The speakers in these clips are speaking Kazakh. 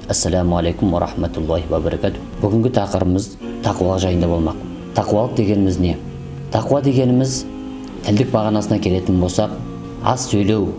Ассаламу алейкум уа рахматуллахи уа баракатух. Бүгінгі тақырыбымыз тақуалық жайында болмақ. Тақуалық дегеніміз не? Тақуа дегеніміз тілдік мағынасына келетін болсақ, аз сөйлеу,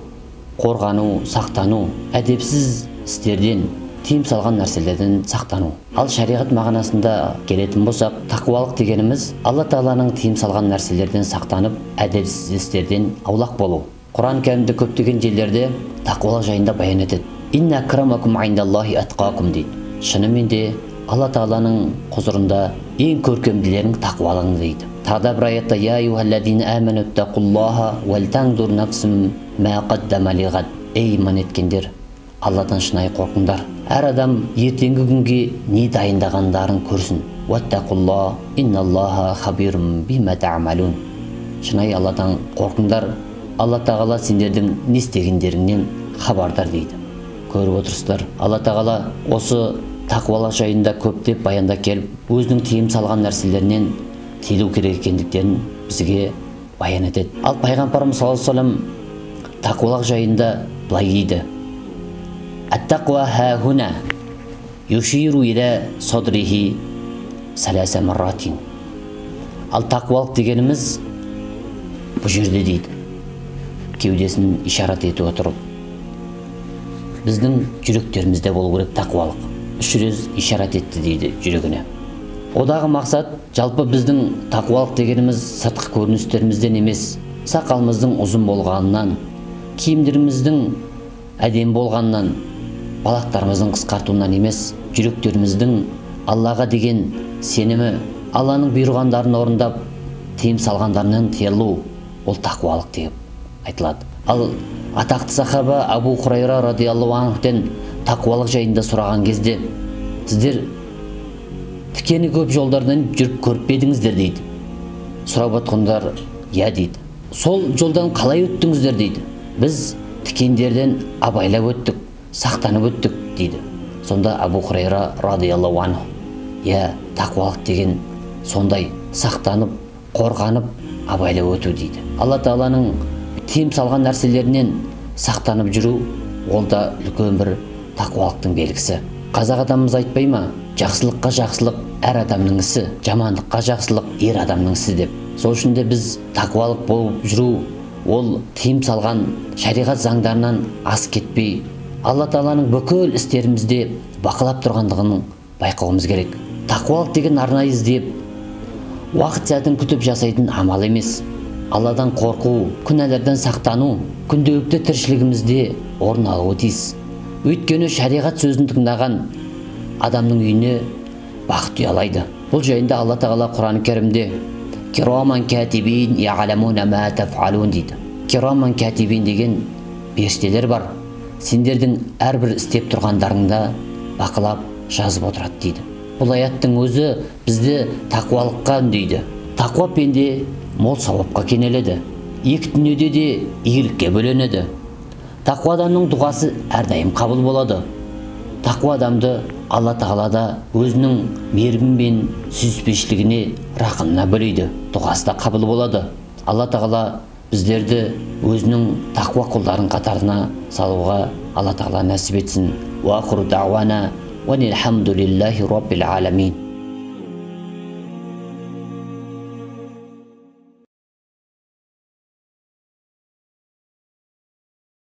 қорғану, сақтану, әдепсіз істерден, тыйым салған нәрселерден сақтану. Ал шариғат мағынасында келетін болсақ, тақуалық дегеніміз Алла Тағаланың тыйым салған нәрселерден сақтанып, әдепсіз істерден аулақ болу. Құран кәрімде көптеген жерлерде тақуалық жайында баян етеді. Инна акрамакум индаллахи атқакум дейді. Шынымен де Алла Тағаланың құзырында ең көркемділерің тақуалығың дейді. Тағы да бір аятта я аюхаллазина аману иттақуллаха уал таңдур нафсум ма қаддама лиғад. Ей иман еткендер, Алладан шынайы қорқыңдар. Әр адам ертеңгі күнге не дайындағандарын көрсін. Уаттақуллах инналлаха хабирум бима таъмалун. Шынайы Алладан қорқыңдар. Алла Тағала сендердің не істегендеріңнен хабардар дейді. Көріп отырсыздар, Алла Тағала осы тақуалық жайында көптеп баянда келіп, өзінің тыйым салған нәрселерінен тыйылу керек екендіктерін бізге баян етеді. Ал пайғамбарымыз саллаллаху алейхи вассалам тақуалық жайында былай дейді: Ат-тақуа ха-хуна юширу иля садрихи саласа марратин. Ал тақуалық дегеніміз бұл жерде дейді. Кеудесін ишарат етіп отырып, біздің жүректерімізде болу керек тақуалық. Үш рет ишарат етті дейді жүрегіне. Одағы мақсат, жалпы біздің тақуалық дегеніміз сыртқы көріністерімізден емес, сақалымыздың ұзын болғанынан, киімдеріміздің әдемі болғанынан, балақтарымыздың қысқартуынан емес, жүректеріміздің Аллаға деген сенімі, Алланың бұйырғандарын орындап, тыйым салғандарынан тыйылу, ол тақуалық деп айтылады. Ал атақты сахаба Абу Хурайра радиаллаху анхтен тақуалық жайында сұраған кезде, сіздер тікені көп жолдардан жүріп көріп пе едіңіздер дейді. Сұрап отқандар, иә дейді. Сол жолдан қалай өттіңіздер дейді. Біз тікендерден абайлап өттік, сақтанып өттік дейді. Сонда Абу Хурайра радиаллаху анху, иә, тақуалық деген сондай сақтанып, қорғанып, абайлап өту дейді. Алла Тағаланың тыйым салған нәрселерінен сақтанып жүру, ол да үлкен бір тақуалықтың белгісі. Қазақ адамымыз айтпай ма, жақсылыққа жақсылық әр адамның ісі, жамандыққа жақсылық ер адамның ісі деп. Сол үшін де біз тақуалық болып жүру, ол тыйым салған шариғат заңдарынан асып кетпей, Алла Тағаланың бүкіл істерімізде бақылап тұрғандығын байқауымыз керек. Тақуалық деген арнайы іздеп, уақыт сәтін күтіп жасайтын амал емес. Алладан қорқу, күнәлерден сақтану күнделікті тіршілігімізде орын алуы тиіс. Өйткені шариғат сөзін тыңдаған адамның үйіне бақыт ұялайды. Бұл жайында Алла Тағала Құран кәрімде кираман кәтибин я'ламуна ма таф'алун дейді. Кираман кәтибин деген періштелер бар. Сендердің әрбір істеп тұрғандарыңда бақылап жазып отырады дейді. Бұл аяттың өзі бізді тақуалыққа үндейді. Тақуа пенде мол сауапқа кенеледі. Екі дүниеде де игілікке бөленеді. Тақуа адамның дұғасы әрдайым қабыл болады. Тақуа адамды Алла Тағала да өзінің мейірімі мен сүйіспеншілігіне, рақымына бөлейді. Дұғасы да қабыл болады. Алла Тағала біздерді өзінің тақуа құлдарының қатарына салуға Алла Тағала нәсіп етсін. Уа ақиру дағуана уа альхамдулиллахи раббил аламин.